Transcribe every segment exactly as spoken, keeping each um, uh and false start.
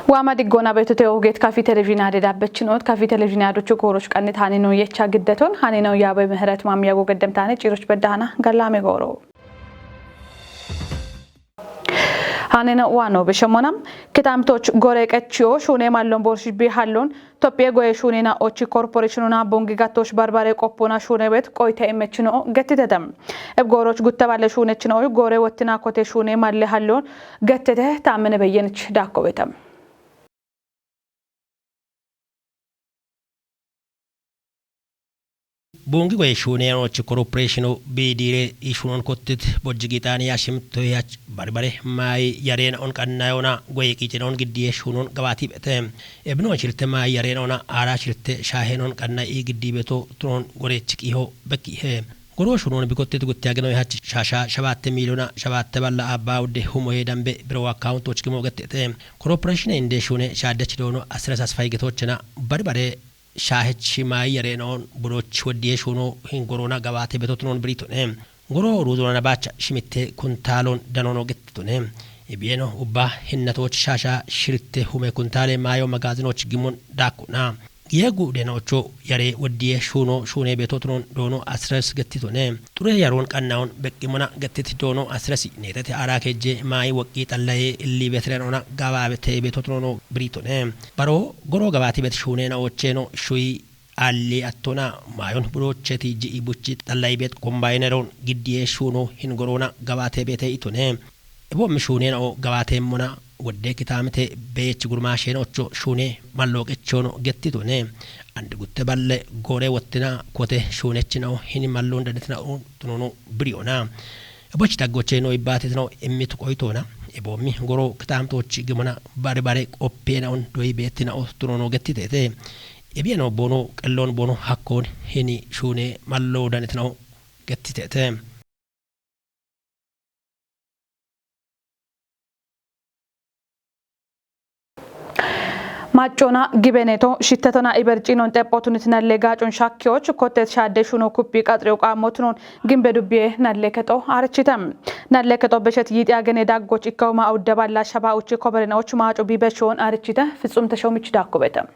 Waama diggoona beetote ogeet kafi televizhiinaa dedaabbechi noot kafi televizhiinaa dochu gooroch qanni taani noo yecha giddeton hani noo yaabe ምህረት ማሚያጎ ገደምታኔ ጪሮች በዳሃና ገላሜ ጎሮ hanena waano bishemona kitaamtoch gore qechiyo shuune mallon borshibbi hallon Tophiye goye shuunena ochi korporeeshinuna bongi gattosh barbare qoppona shuune bet qoyte imechino gettitete. Eb gooroch gutte balle shuunechino gore wottina kote shuune malle hallon gettete Taammene Beyyenech daakko betam. Boongi goye shuunenochi korporeeshino biidiire ishunon kottit bojji giixaani yaashimtoyach barbare maayi yareena on qannayona goye qiicenon giddiye shuunon gabaati bete. Ebino shirte maayi yareena ona aara shirte shaahenon qannayi giddi beto tunon gorechi qiiho bekki ihe. Goro shuunon bikottit gutti ageno yahach shaasha shabatte miiliyona shabatte balla abba udde humoye dambe biro akkaawuntoch gimo gettete. Korporeeshine inde shuune shaaddech doono asira sasfay getochena barbare Shaahech maayi yareenoon budoch weddiye shuuno hin goroona gabaate beto tunoon biriitone. Goro ruuzoona nabaacha shimitte kuntaaloon danoono gettitone. Ibiyeno ubba hinnatooch shaasha shiritte hume kuntaale maayo magaazinoch gimon daakkona. Giye guudhenocho yare weddiye shuuno shuune beto tunoon doono asires gettitone. Xure yaroon qannaon beqqimona gettiti doono asirasi neetete aara keejje maayi woqqi xallaye illi betiren ona gabaabete beto tunono biriitone. Baro goro gabaati bet shuunena ocheeno shuyi alli attona maayon burocheti ji'i buchi xallayi bet kombayineroon giddiye shuuno hin goroona gabaate bete itone. Ebo mi shuunena o gabaate mona wodde kitaamite beech gurmaasheeno ocho shuune mallooqechono gettitone. Andi gutte balle goore wottina kote shuunechina o hin malloon danitna o tunono biriyona. Ebochi taggocheno ibbaatitno immitu qoytoona. Eboommi goro kitaamtoochi gimona barbare qoppeena on doyi beettina o tunono gettiteete. Ebiyeno boono qelloon boono hakkoon hini shuune malloo danitna o gettiteete. Maccona gibeneto shittetona ibercinon xephotunit nalle gaacon shakkiyoch kottet shaadde shuno kuppi qaxriyo qaammotunon gimbe dubbiye nalle kexo arichite. Nalle kexo beshet yiixiya gene daggoch ikkawuma awudde balla shaba uchi koberenoch maaco bibeshoon arichite. Fitsum Teshomich daakkubete.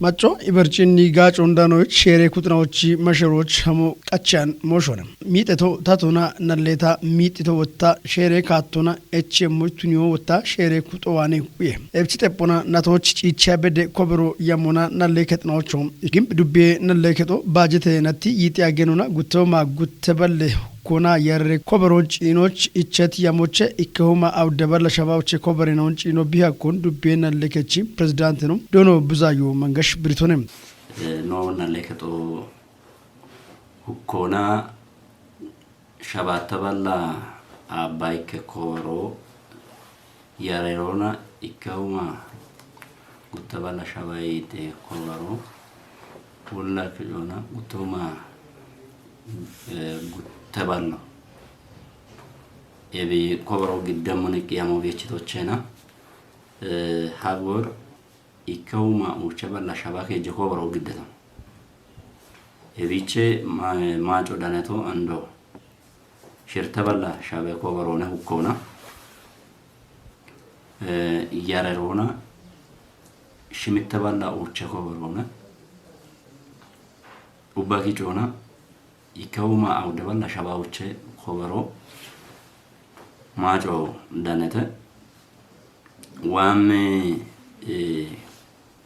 Macco ibercinni gaacon danoch sheere kuxinawochi masheroch hamo qachiyan mooshone. Miixeto tatona nalleeta miixito wotta sheere kaattona echi emmoch tuniyo wotta sheere kuxowaane uye. Ebchi xephona natoch ciichiya bede kobero yammona nalle kexinawocho. Gimbi dubbiye nalle kexo baajete natti yiixiya genona guttewoma gutte balle kona yarre koberon ciinoch ichet yamoche ikkehoma awudde balla shabawoche koberenon ciino bihakkon dubbiye nalle kechi pirezidaanteno doono buzaayo mangash biritone. Eh, no nalle kexo hukkona shabatta balla abba ikke kobero yarerona ikkehoma gutte balla shabayite kobero wulla kiyona guttehoma, eh, gutte ballo. Ebi kobero giddemmoni qiyamo geechitochena, eh, hagor ikkehuma uche balla shaba keje kobero giddeto. Ebiche ma-, maaco daneto ando shirte balla shabe koberone hukkona. Eh, yarerona shimitte balla uche koberone. Ubba kicona ikkehuma awudde balla shaba uche kobero maaco danete. Wamme, eh,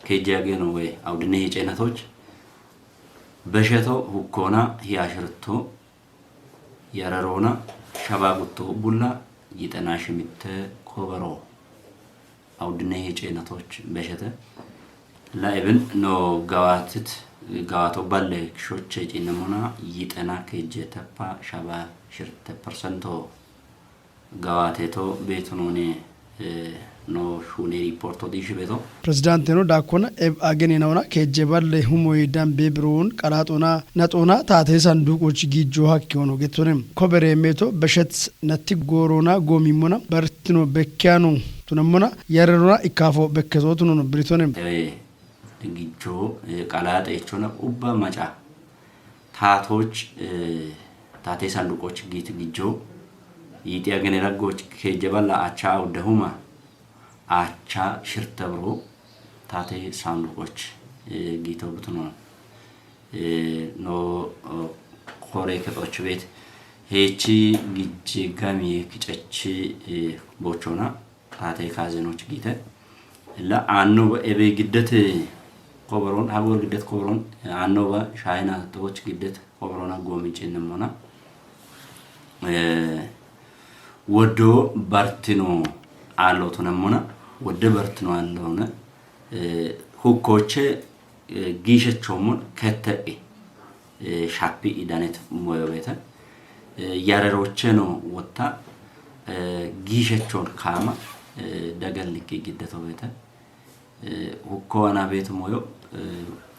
keje ageno we awudine hicenatoch besheto hukkona hiyashirto yarerona shaba gutto bulla yixena shimitte kobero awudine hicenatoch beshete. La ebin no gawatit gawato balle kishoche cinemona yixena keje teppa shaba shirte persento gawaateto beetunoone, eh, no shuune riipporto diishibeto. Pirezidaanteno daakkona eb agenenawona keejje balle humoy dambe biroon qalaaxoona naxoona taate sanduuqoch giijjo hakkiyoono gettone. Kobere meeto beshet natti gooroona goomimmona bartino bekkeyano tunemmona yarerona ikkaafo bekkeso tunono biritone. Eh, gijjo, eh, qalaaxeechona ubba maca taatoch, eh, taate sanduqoch giit gijjo yiixiya gene raggoch keejje balla acha awudde huma acha shirte buro tate sanduqoch gito butuno no kore ketoch bet hechi gijje gami kichachi bochona tate kazenoch gite la anno ebe giddete koboron hagor giddet koboron anno ba shayna toch giddet koboron agomi chinnemona woddo bartino allo tunemmona wodde bartino allone hukkoche gishechomon ketteqi shapi idanet moyobete yarerocheno wotta gishechon kama dagalliqi giddetobete hukko ana bet moyo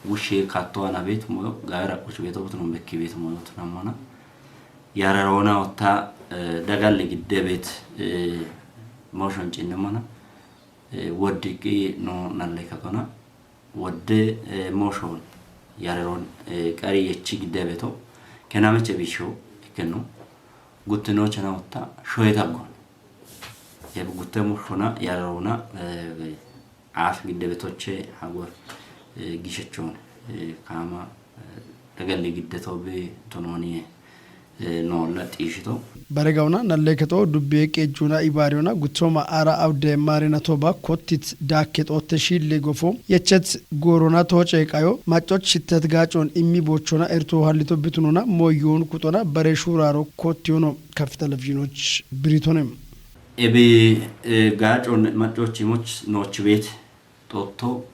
wushe katto ana bet moyo gaara kuch beto butun bekki bet moyo tunamana yararona otta dagalle gidde bet moshon cinnamana woddiqi no nalle katona wodde moshon yararon qari yechi gidde beto kenameche bisho ikkenno guttino chena otta shoyeta gon eb gutte moshona yararona af gidde betoche hagor gishechon kama dagalle gidde tobe tononiye no la xishito. Baregawna nalleketo dubbiye qeejjuna ibaariyona guttoma ara awde maarina toba kottit daakke xootte shiille gofo yechet goorona tooce qayo maccoch shittet gaacon immi boochona erto hallito bitunona moyyuun kuxona bare shuuraro kottiyono kaffi televizhinoch biritonem. Ebe gaacon maccoch imoch nooch beet xootto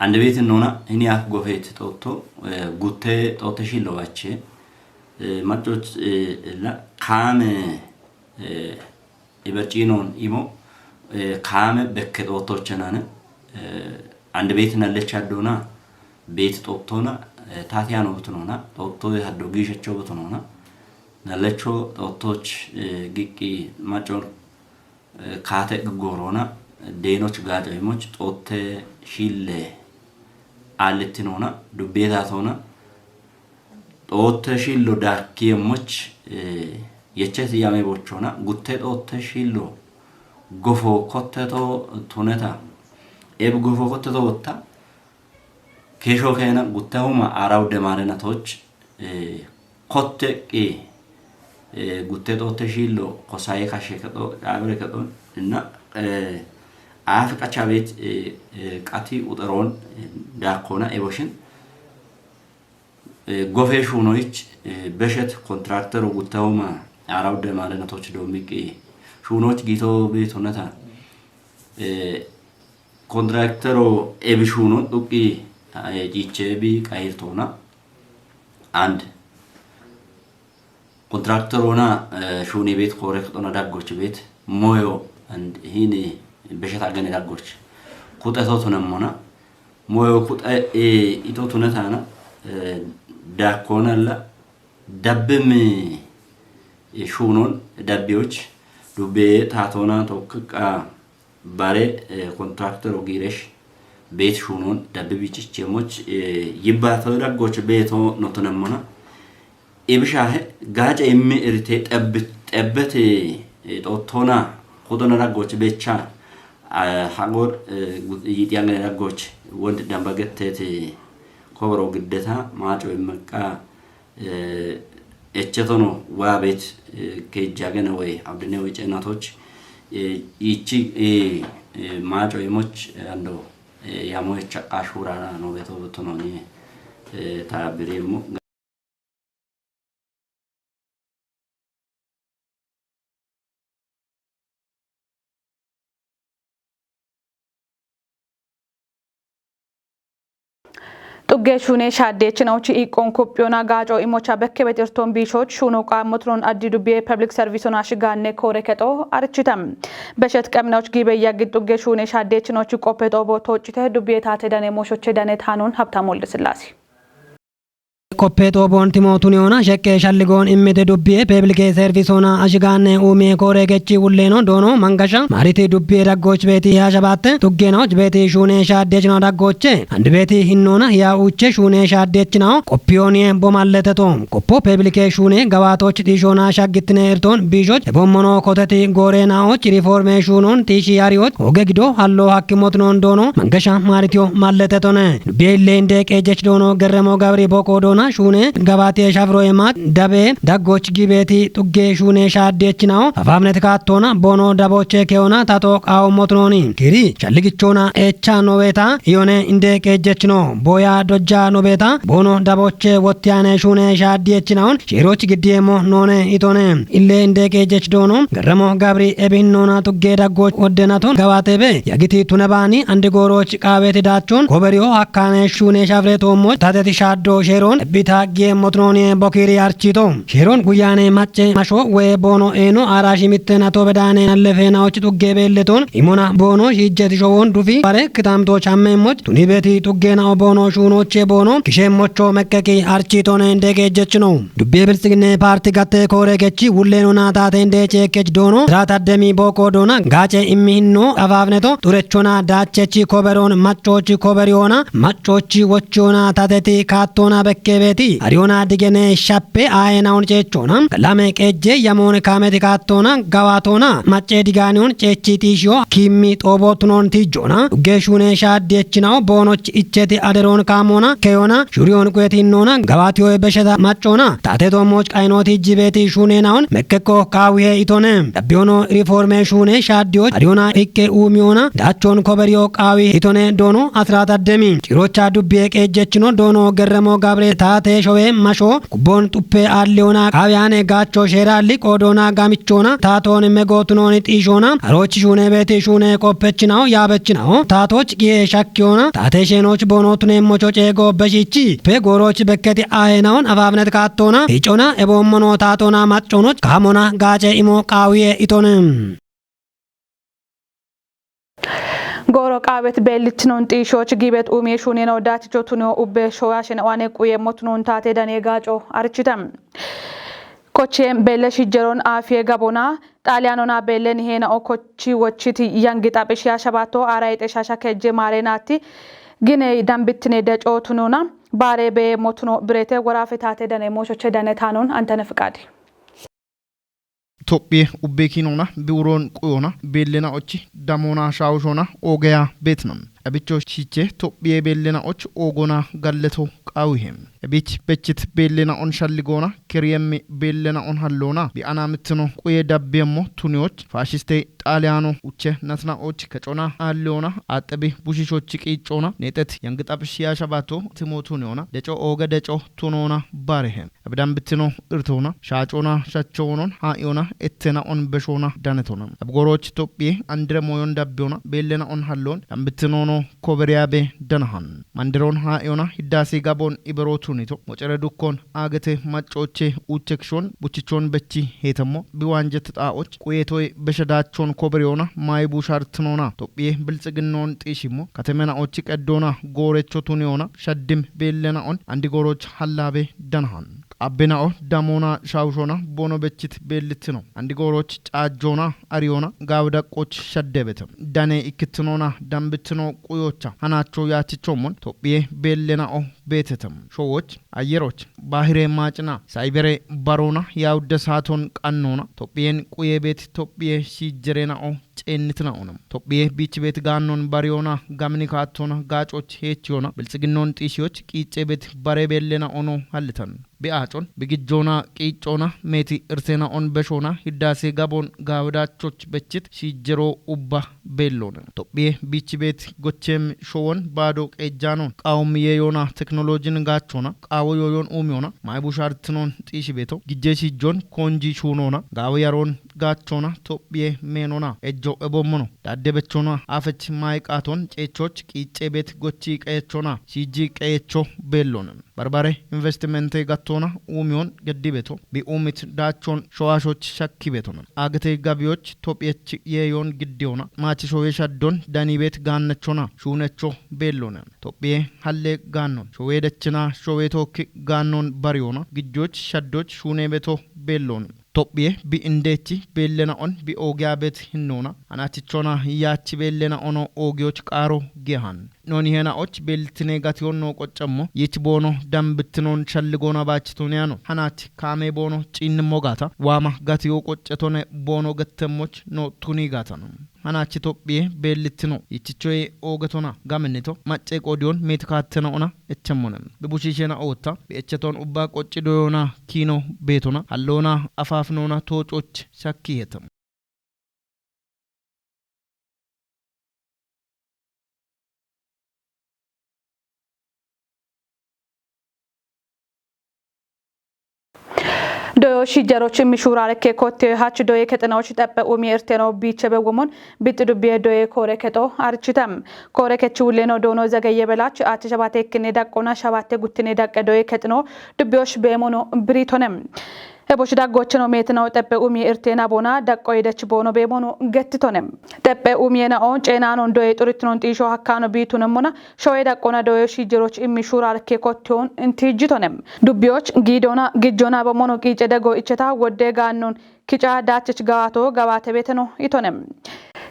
Ande beetin nuna hini ak gofeeti xootto gutte xootte shillo bache maccoch la kaame ibercinon imo kaame bekke xoottochenane ande beeti nallecha dona beeti xoottona taatiyano butunona xootto haddo gishecho butunona nallecho xoottoch giqqi maccon kaate gorona deenoch gaaco imoch xootte shille aallettinona dubbeetatona xootte shillo darki emoch yeches yame bochona gutte xootte shillo gofo kotteto tuneta eb gofo kotteto wotta kesho keena guttahuma araw demarena toch kotte qi gutte xootte shillo kosaye kashe kedo dhaabire kedo inna aaf qacha beet qati uxeroon daakkona eboshin gofe shuunoyich beshet kontraktero guttahuma araw demarena toch doomiqi shuunoch giito beetoneta kontraktero ebi shuunon dhuqqi ciiche ebi qayirtoona and kontrakterona shuuni beet koore kexona daggoch beet moyo and hini besheta gene daggoch kuxeto tunemmona moyo kuxe ito tunetana daakkonalla dabbem shuunon dabbiyoch dubbe taatona tokka bare kontrakter ogiresh beet shuunon dabbe bichichemoch yibbato daggoch beeto notonemmona ibishahe gaaca immi erite xebbete xoottona kudona daggoch becha hagor yixiyangene daggoch wond damba gettete koboro giddeta maaco immeqqa echetono waa beet keejjagene woy abdine woy ceenatoch ichi maaco imoch ando yamoycha qashurana no beto betononi taabirimo Xugge shuune shaaddeechinoch iqqon kophiyona gaaco imocha bekke bexirton biishoch shuuno qaammotinon addi dubbiye pablik servisona shigaanne koore kexo arichitam. Beshet qeminoch giibe yaggid xugge shuune shaaddeechinoch qoppe xoobo tooccite dubbiye taate dane mooshoche dane taanon habtam wolde sillaase. Koppe xooboon timo tuniyoona sheqqe shalligoon immite dubbiye peebilike servisona ashigaanne umiye koore gechi wulleeno doono mangasha maariti dubbiye daggoch beeti yaashabaatte tuggeenoch beeti shuune shaaddechino daggoche andi beeti hinnoona hiya uche shuune shaaddechinaho qoppiyooniye bomalleteto. Qoppo peebilike shuune gawaatoch xiishoona shaggittine irtoon biishoch ebommono koteti gooreenaoch riforme shuunoon tiishi hariyoch hooge gido hallo hakkimotinoon doono mangasha maaritiyo malletetone. Dubbiye ille inde qeejjech doono Gerremo Gabri Boqo doona shuune gabaatiye shafiroye maat dabe daggoch gibeeti xugge shuune shaaddeechinaho afaamnet kaattoona boono dabooche keyoona tato qaawommotunooni. Kiiri shalligichoona eecha nobeeta iyone inde qeejjechino booya dojja nobeeta boono dabooche wottiyaane shuune shaaddeechinahon sheeroch giddiyeemmo noone itone. Ille inde qeejjech doono Gerremo Gabri ebihinnoona xugge daggoch woddenaton gabaatebe yagiti tunebaani andi gooroch qaaweti daachon koberiyo hakkaane shuune shafire toommoch tateti shaaddo sheeroon ebbita giyeemmotunooniye bokiiri archito. Sheeroon guyyaane macce masho weye boono eeno aaraashi mitte nato bedaane allefeenaoch xugge beelleton imona boono shiijjeti showoon dufi bare kitamtoch hammeemmoch tunibeeti xuggeenao boono shuunooche boono kisheemmocho meqqeqi architone inde qeejjechino. Dubbiye biltsiginne paarti gatte koore gechi wulleeno naataate inde ceekkech doono siraat addemi booqo doona gaace immihinno afaafneto xurechona daachechi koberoon maccoochi koberiyoona maccoochi wochiyoona tateti kaattoona bekkeebeeti hariyoona digene shappe aayeenaon ceechoona galame qeejje yamoon kaameti kaattoona gawaatoona macce digaaniyoon ceechi xiishiyo kiimmi xoobootunoon tiijjoona dugge shuune shaaddeechinaho boonoch icheti aderoon kaamoona keyoona shuriyoon quyetinnoona gawaatiyoy besheta maccoona taate toommoch qayinooti jibeeti shuuneenaon meqqeqqo qaawihe itone. Dabbiyoono riforme shuune shaaddiyoch hariyoona hiqqe uumiyoona daachon koberiyo qaawi itone doono asiraat addemi cirocha dubbiye qeejjechino doono Gerremo Gabre taate showe masho gubboon xuppe aalliyoona qaawiyaane gaacho sheera liqo doona gamichoona taatoon megootunooni xiishoona haroochi shuune beeti shuune qoppechinaho yaabechinaho taatoch giye shakkiyoona taate sheenooch boono tuneemmocho ceego beshichi pe goorooch bekketi aayeenaon afaafnet kaattoona hiicoona eboommono taatoona maccoonoch kaamona gaace imo qaawiye itone. Gooro qaawet beellittinoon xiishooch giibet uumie shuuneno daaticho tunio ubbe showaashene oane quyeemmotunoon taate dane gaaco arichite. Kochiem beelle shijjeron aafiye gabona xaaliyaanona beelle niheena o kochi wochiti yangi xaphishiya shabato aara ixe shasha kejje maareenaatti gine dambittine deco tunona baare beye motuno birete woraafe taate dane moochoche dane taanon antene fiqaadi. Tophiye ubbe kinona biwuron quyona beellena ochi damona shawushona ogeya betna. Abicho shiche tophiye beellena och oogona galleto qaawihe. Ebich bechit beellena on shalligoona keriyemmi beellena on halloona bi ana mittino quye dabbiyemmo tunioch faashiste xaaliyaano uche natna och kacona aalliyoona axxebi bushishochi qiicoona neexet yangixaphishiya shabato timo tuniyona deco ooge deco tunoona baarehe. Abidan bittino irtoona shaacona shachoonon haa'iyoona ettena on beshoona danetona. Abgoroch tophiye andire moyon dabbiyoona beellena on halloon dambittinoono koberiyabe danahan. Mandiron haa'iyoona hiddaasi gabon iberootunito mocere dukkon aagete maccooche uuchekshon buchichon bechi heetammo biwaanjette xaa'och quyeetoy beshedaachoon koberiyoona maayi bushartinoona tophiye biltsiginnoon xiishimmo katemena ochi qeddoona goorecho tuniyoona shaddim beellena on andigoroch hallaabe danahan. Abbena'o damoona shawushona boono bechit beellittino. Andigoroch caajjoona ariyoona gaawidaqqoch shaddebete. Dane ikkittinoona dambittino quyocha hanacho yaachichommon tophiye beellena'o beetetem. Showoch ayyeroch baahire maacina saybere baroona yawudde saaton qannoona tophiyen quye beet tophiye shiijjereena'o ceennitna'ona. Tophiye biichi beet gaannon bariyoona gamini kaattona gaacoch heechiyona biltsiginnon xiishiyoch qiicce beet bare beellena'ono hallitan. Bi'aacon bigijjoona qiiccoona meeti irseena on beshoona hiddaase gabon gaawedaachoch bechit shiijjeroo ubba beelloona. Tophiye biichi beet gocheem showon baado qeejjaanon qaawom yeeyoona teknolojin gaachoona qaawo yooyon uumiyoona maaybu shaartinoon xiishi beeto gijje shiijjon koonji shuunoona gaawo yaroon gaachona Tophiye meenona ejjo ebommono. Daadde bechona afech maayiqaaton ceechoch qiicce beet gochi qeechona siiji qeecho beellone. Barbare investimente gattona uumiyon geddi beto bi uumit daachon showaashoch shakki betona. Agete gabiyoch Tophiyech yeeyon giddiyona maachi showe shaddon dani beet gaannechona shuunecho beellone. Tophiye halle gaannon showe dechina showe tookki gaannon bariyona gijjoch shaddoch shuune beto beellone. Tophiye bi indeechi beellena on bi oogiya beet hinnoona. Hanachichona yaachi beellena ono oogiyoch qaaro gehan. Noni hena och beeltine gatiyon no qoccammo yich boono dambittinon shalligoona baachitone ano. Hanach kaame boono ciinnimmo gaata waama gatiyo qoccetone boono gettemmoch no tuni gaatano. Hanach Tophiye beellittino yichichoye oogetona gaminnito macce qoodiyon meetikaattena ona echemmone. Bibushiishena ootta bi echeton ubba qocci doyona kiino beetona halloona afaafinoona toococh shakki hetam. Doyo shijjaroch mishuurare ke kotte hach doye kexenoch xeppe umi erteno biiche bewomon bitti dubbiye doye koore kexo architam. Koore kechi wulleno doono zegeye belach ati shabate ikkine daqqona shabate guttine daqqe doye kexeno dubbiyosh beemono biritonem. Heboch daggocheno meetinaw xeppe umi ertena bona daqqo yedech boono beemono gettitonem. Xeppe umi yenao ceenanon doye xuritinon xiisho hakkano biitunemmona shoye daqqona doye shijjeroch immi shuurarke kottiyon intijjitonem. Dubbiyoch giidona gijjona bemono qiice dego icheta wodde gaannon kica daachich gawaato gawaate beteno itonem.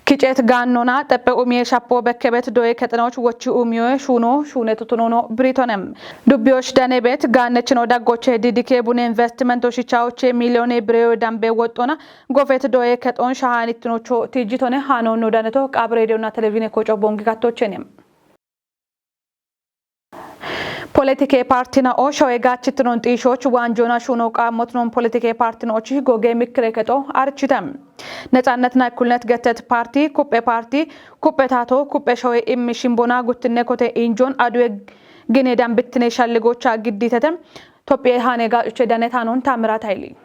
Kicet gaannona xeppe umiye shappo bekkebet doye kexenoch wochi umiyoye shuuno shuune tutunono biritonem. Dubbiyoch dane bet gaannechino daggoche didike bune investimentoch ichawoche miiliyoone bireyo dambe woxxona gofet doye kexon shahaanittinocho tijjitone hano no daneto qaab rediyonna televizhiine koco bongi gattochene. Politike partina'o showe gaachittinon xiishoch waanjona shuuno qaammotinon politike partina'och goge mikkire kexo architem. Nexannetina Ikkulnet Gettet Parti, Kuppe Parti, Kuppe Tato, Kuppe Showe immi shimbona guttinne kote injon aduwe gine dambittine shalligocha gidditete. Tophiye haane gaacuche danetanon Taamiraat Hayili.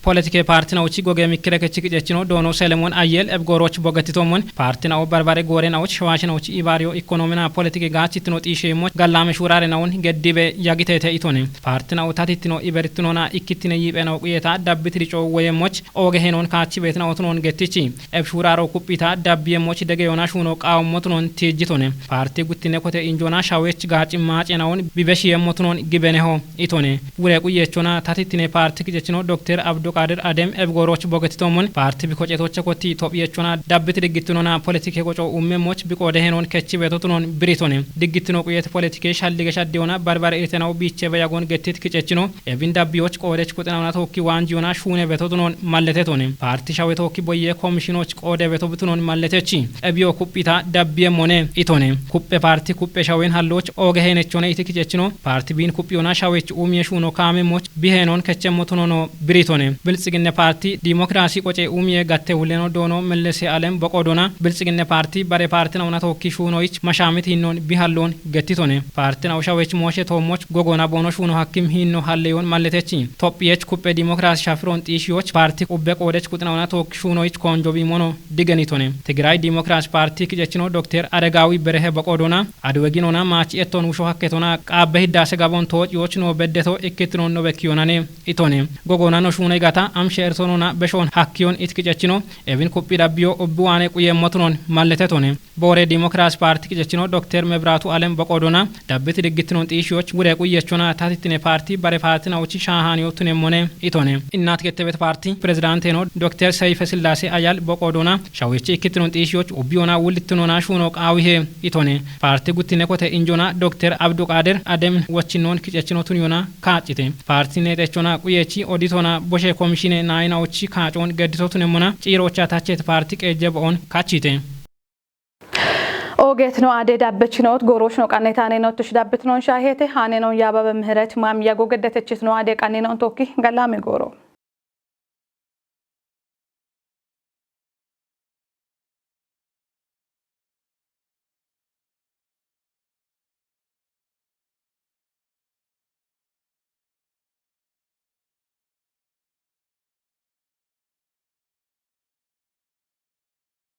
Politike partina'och goge mikkire kechi kicechino doono Selemon Ayyel ebgooroch bogetitommon partina'o barbare goorena'och shawaashina'och ibaariyo ikonomina politike gaachittino xiisheemmoch gallaame shuuraarena'on geddibe yagitete itone. Partina'o tatittino iberittinona ikkittine yiiphena'o quyeta dabbitiri coo woyemmoch ooge henon kaachi beetinaotunon gettichi. Eb shuuraaro kuphita dabbiyemmoch degeyona shuuno qaawommotunon tiijjitone. Parti guttine kote injona shawech gaaci maacena'on bibeshiyemmotunon gibeneho itone. Wure quyechona tatittine parti kicechino Dokter Abduqaadir Adem ebgooroch bogetitommon parti bikocetoche kotti tophiyechona dabbiti diggittinona politike qoco ummemmoch biqoode henon kechi beetotunon biritone. Diggittino quyet politike shallige shaddiyona barbare irtena'o biiche beyagon gettit kicechino. Ebin dabbiyoch qoodech kuxinawna tookki waanjiyona shuune beetotunon malletetone. Parti shawe tookki boyye komishinoch qoode beetobitunon malletechi. Ebiyo kuphita dabbiyemmone itone. Kuppe parti kuppe shawen halloch ooge heenechone iti kicechino. Parti biin kuphiyona shawech uumiye shuuno kaamemmoch biheenon kechemmotunono biritone. Biltsiginne parti dimokiraasi qoce uumiye gatte wulleno doono Mellese Alem boqoodona. Biltsiginne parti bare partina'ona tookki shuunoyich mashaamit hinnon bihallon gettitone. Partina'o shawech mooshe toommoch gogona boono shuuno hakkim hinno halleyon malletechi. Tophiyech kuppe dimokiraasi shafiron xiishiyoch parti ubbe qoodech kuxina'ona tookki shuunoyich koonjo biimono digenitone. Tigiray Dimokiraasi Parti kicechino Dokter Aregaawi Berehe boqoodona, aduweginona maachi etton wusho hakketona qaabbe hiddaase gabon toociyoch no beddeto ikkittinon no bekkiyonane itone. Gogona no shuune gata amshe ertonona beshon hakkiyon it kicechino, ebin kuphi dabbiyo ubbi waane quyemmotunon malletetone. Boore Dimokiraasi Parti kicechino Dokter Mebraatu Alem boqoodona, dabbiti diggittinon xiishiyoch wure quyechona tatittine parti bare partina'ochi shaahaaniyo tunemmone itone. Innat Gettebet Parti pirezidaanteno Dokter Seyfe Sillaase Ayal boqoodona, shawechi ikkittinon xiishiyoch ubbiyona wullittinona shuuno qaawihe itone. Parti guttine kote injona Dokter Abduqaadir Adem wochinnon kicechino tuniyona kaaccite. Parti neexechona quyechi oditona boshe komishine naayinaochi kaacon geddito tunemmona ciirocha tachet parti qeejje bo'on kachite. Oogeet no aade dabbechinoot gooroch no qannetaane nottush dabbitnon shaaheete haanenon yaababe Mihiret maam yago geddetechit no aade qannenon tookki gallaame gooro.